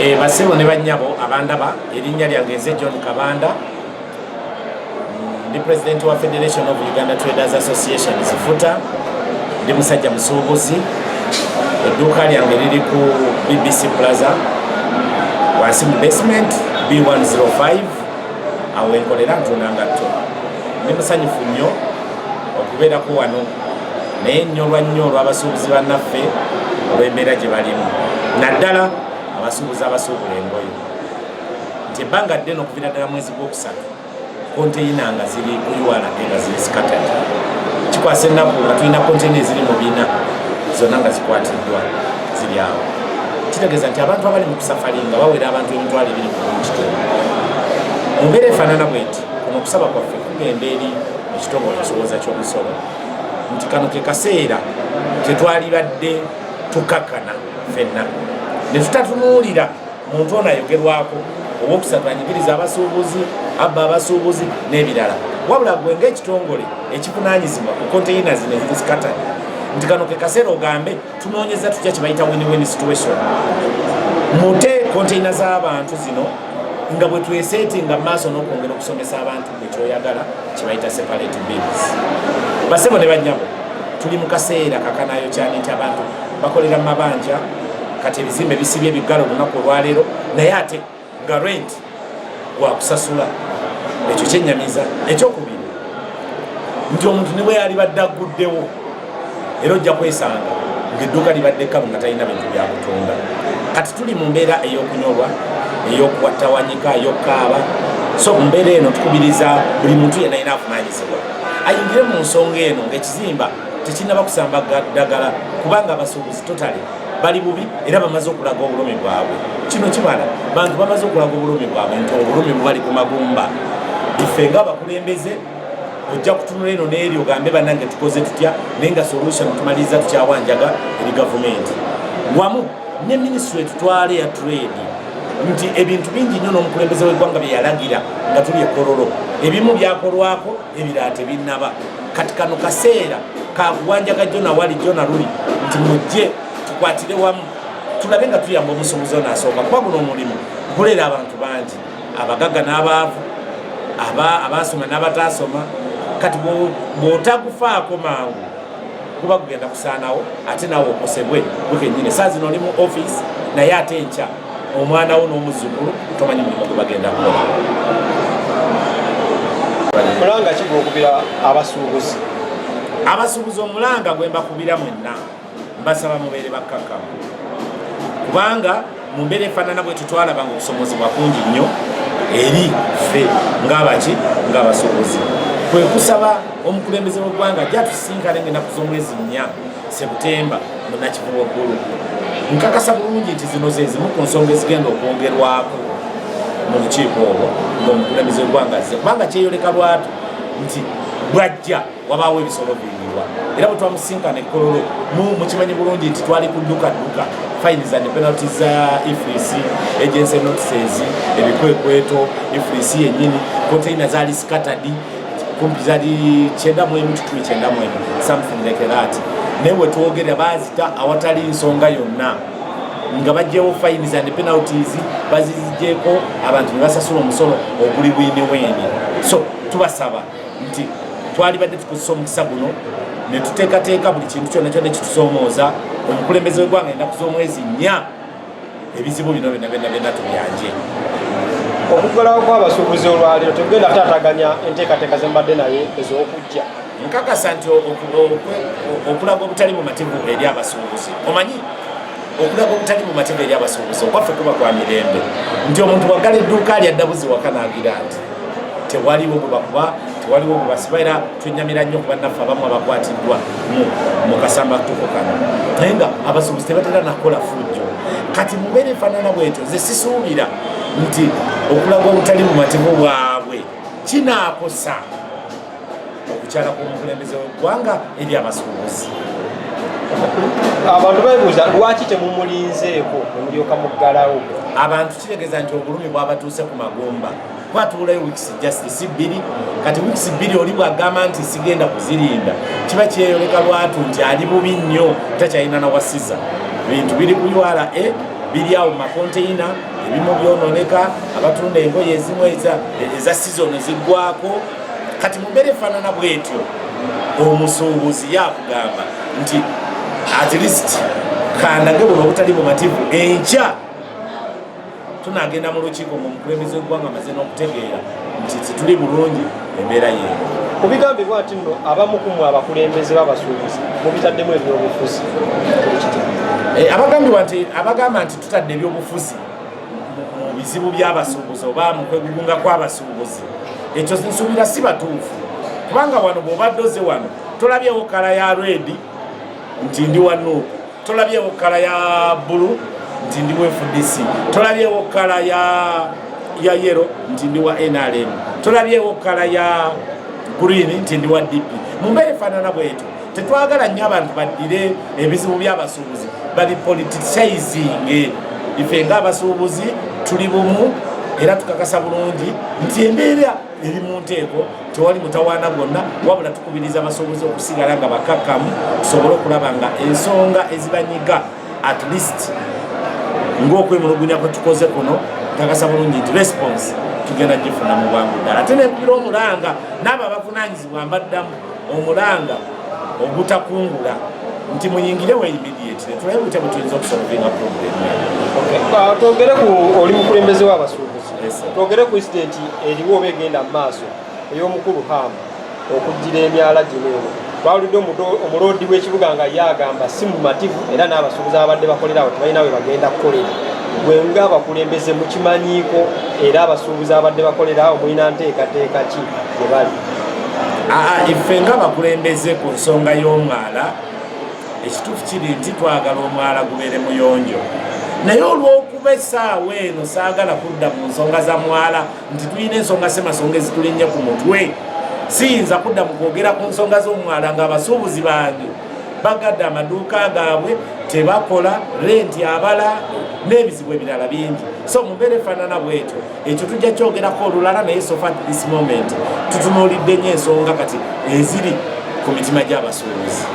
Basebo ne bannyabo abandaba, erinnya lyange nze John Kabanda. Ndi president wa Federation of Uganda Traders Association, FUTA. Ndi musajja musuubuzi. Edduuka lyange liri ku BBC Plaza wansi mu basement B105, awo enkolera, ntunda ngatto. Ndi musanyufu nnyo okubeerako wano, naye nnyolwa nnyo olw'abasuubuzi bannaffe, olw'embeera gye balimu, naddala abasuubuzi abasuubula engoye, nti ebbanga ddene, okuviira ddala mwezi gwokusatu, konteyina nga ziri ku URA nga ziri scattered. Kikwasa ennaku nga tulina konteyina eziri mu 400 zonna nga zikwatiddwa, ziri awo. Kitegeeza nti abantu abali mu kusufferinga bawera abantu 20,000 ku buli kitundu. Mu mbeera efaanana bweti, kuno okusaba kwaffe kugenda eri ekitongole ekirowooza ky'omusolo, nti kano ke kaseera tetwalibadde tukakkana ffenna ne tutatunuulira muntu ono ayogerwako owokusatu anyigiriza abasuubuzi, abba abasuubuzi n'ebirala, wabula gwe ng'ekitongole ekivunaanyizibwa ku konteyina zino eziri scattered, nti kano ke kaseera ogambe tunoonyeza tutya kye bayita win-win situation, mute konteyina z'abantu zino nga bwe twesetinga mu maaso n'okwongera okusomesa abantu gwe kyoyagala kye bayita separate bins. Basebo ne bannyabo, tuli mu kaseera kakanayo kyani nti abantu bakolera mu mabanja. Kati ebizimbe bisibye ebiggala olunaku olwaleero, naye ate nga rent wakusasula. Ekyo kyenyamiza. Ekyokubiri, nti omuntu ne bwe yalibadde agguddewo, era ojja kwesanga ng'edduuka libadde kkalu nga talina bintu byakutunda. Kati tuli mu mbeera ey'okunyolwa, ey'okuwattawanyika, ey'okukaaba. So mu mbeera eno tukubiriza buli muntu yenna alina avunaanyizibwa ayingire mu nsonga eno ng'ekizimba tekinnaba kusamba ddagala, kubanga abasuubuzi totally bali bubi era bamaze okulaga obulumi bwabwe. Kino kimala bantu bamaze okulaga obulumi bwabwe, nti obulumi bubali ku magumba. Ife ng'abakulembeze ojja kutunula eno n'eri ogambe, "Bannange, tukoze tutya?" Naye nga solution tumaliriza tukyawanjaga eri gavumenti wamu ne minisitule etutwala eya trade, nti ebintu bingi nnyo n'omukulembeze w'eggwanga bye yalagira nga tuli ekololo, ebimu byakolwako, ebirala tebinnaba. Kati kano kaseera kakuwanjaga jona wali jona luli, nti mujje tukwatire wamu, tulabe nga tuyamba omusuubuzi ono asooka, kuba guno omulimu guleera abantu bangi, abagagga n'abaavu, abasoma n'abataasoma. Kati bw'otagufaako mangu, kuba gugenda kusaanawo, ate naawe okosebwe gwe kennyini. Saa zino oli mu office, naye ate enkya omwana wo n'omuzzukulu tomanyi mulimu gwe bagenda kukola. Mulanga ki gwokubira abasuubuzi? Abasuubuzi, omulanga gwe mbakubira mwenna, mbasaba mubeere bakkakkamu, kubanga mu mbeera efaanana bwe tutwalabanga okusomozebwa kungi nnyo eri ffe ng'abaki, ng'abasuubuzi. Kwe kusaba omukulembeze w'eggwanga ajja tusisinkane ng'ennaku z'omwezi 4 Sebutemba munakivubo ggulu. Nkakasa bulungi nti zino ze zimu ku nsonga ezigenda okwongerwako mu lukiiko olwo ng'omukulembeze w'eggwanga azze, kubanga kyeyoleka lwatu nti bwajja wabaawo ebisolvingibwa. Era bwe twamusinkana ekkololo, mukimanyi bulungi nti twali ku dduka dduka, fines and penalties za EFRIS, agency notices, ebikwekweto, EFRIS yennyini, container zaali scattered, kumpi zali 91, 991, something like that. Naye wetwogerera bazita awatali nsonga yonna, nga bajjewo fines and penalties, bazizigyeko, abantu ne basasula omusolo oguli win-win. So tubasaba nti twalibadde tukozesa omukisa guno ne tuteekateeka buli kintu kyonna kyonna ekitusoomooza. Omukulembeze w'eggwanga ennaku z'omwezi 4, ebizibu bino byonna byonna byonna tubyanje. Okuggalawo kw'abasuubuzi olwaleero tegenda kutaataganya enteekateeka zembadde naye ez'okujja? Nkakasa nti okulaga obutali bumativu eri abasuubuzi, omanyi okulaga obutali bumativu eri abasuubuzi okwaffe kuba kwa mirembe, nti omuntu bwaggala edduuka lyadda buzi waka n'agira nti tewaliwo gwe bakuba, tewaliwo gwe basiba. Era twenyamira nnyo ku bannaffe abamu abakwatiddwa mu kasambatuko kano, naye nga abasuubuzi tebatera nakukola fujjo. Kati mu mbeera efaanana bwetyo, nze sisuubira nti okulaga obutali bumativu bwabwe kinaakosa okukyala kw'omukulembeze w'eggwanga eri abasuubuzi. Abantu beebuuza lwaki temumulinzeeko nemulyoka muggalawo. Abantu kitegeeza nti obulumi bwabatuuse ku magumba, kwatuulayo weeks just si 2. Kati weeks 2, oli bwagamba nti sigenda kuzirinda, kiba kyeyoleka lwatu nti ali bubi nnyo, takyalina nawasiza bintu biri ku URA. Biri awo mu makonteyina, ebimu byononeka, abatunda engoye ezimu eza sizoni ziggwako. Kati mu mbeera efaanana bwetyo, omusuubuzi yakugamba nti at least kandage buno obutali bumativu, enkya tunagenda mu lukiiko ngaomukulembeze w'eggwanga amaze n'okutegeera nti tituli bulungi, embeera yeeno. Ku bigambibwa nti nno abamu ku mmwe abakulembeze b'abasuubuzi mubitaddemu ebyobufuzi, kiri kitya? Abagambibwa nti, abagamba nti tutadde ebyobufuzi mu bizibu by'abasuubuzi oba mu kwegugunga kw'abasuubuzi, ekyo nsuubira si batuufu, kubanga wano bw'obadde oze wano tolabyewo colour ya red nti ndi wa NUP, tolabyewo colour ya blue nti ndi wa FDC, tolabyewo colour ya yellow nti ndi wa NRM, tolabyewo colour ya green nti ndi wa DP. Mu mbeera efaanana bwetyo, tetwagala nnyo abantu baddire ebizibu by'abasuubuzi babipoliticizinge. Ife ng'abasuubuzi tuli bumu era tukakasa bulungi nti embeera eri mu nteeko, tewali mutawaana gwonna, wabula tukubiriza abasuubuzi okusigala nga bakakkamu, tusobole okulaba nga ensonga ezibanyiga, at least ng'okwemulugunya kwe tukoze kuno, nkakasa bulungi nti response tugenda gifuna mu bwangu ddala. Ate nenkubira omulanga n'abo abavunanyizibwa, mbaddamu omulanga ogutakungula nti muyingirewo immediately, tulabe butya bwe tuyinza okusolvinga problem eyo. Twogere ku, oli mukulembeze w'abasuubuzi. Yes, sir. Twogere ku incident eriwo oba egenda mu maaso ey'omukulu Ham okuddira emyala gino eno. Twawulidde omuloodi w'ekibuga nga ye agamba si mumativu, era n'abasuubuzi ababadde bakolera awo tebalina we bagenda kukolera. Gwe ng'abakulembeze mukimanyiiko, era abasuubuzi abadde bakolera awo mulina nteekateeka ki gye bali? Aa, ife ng'abakulembeze, ku nsonga y'omwala, ekituufu kiri nti twagala omwala gubeere muyonjo, naye olw'okuba essaawa eno saagala kudda mu nsonga za mwala, nti tulina ensonga semasonga ezitulinnye ku mutwe, siyinza kudda mu kwogera ku nsonga z'omwala ng'abasuubuzi bange bagadde amaduuka gaabwe, tebakola renti, abala n'ebizibu ebirala bingi. So mu mbeera efaanana bwetyo, ekyo tujja kyogerako olulala, naye so far at this moment tutunuulidde nnyo ensonga kati eziri ku mitima gy'abasuubuzi.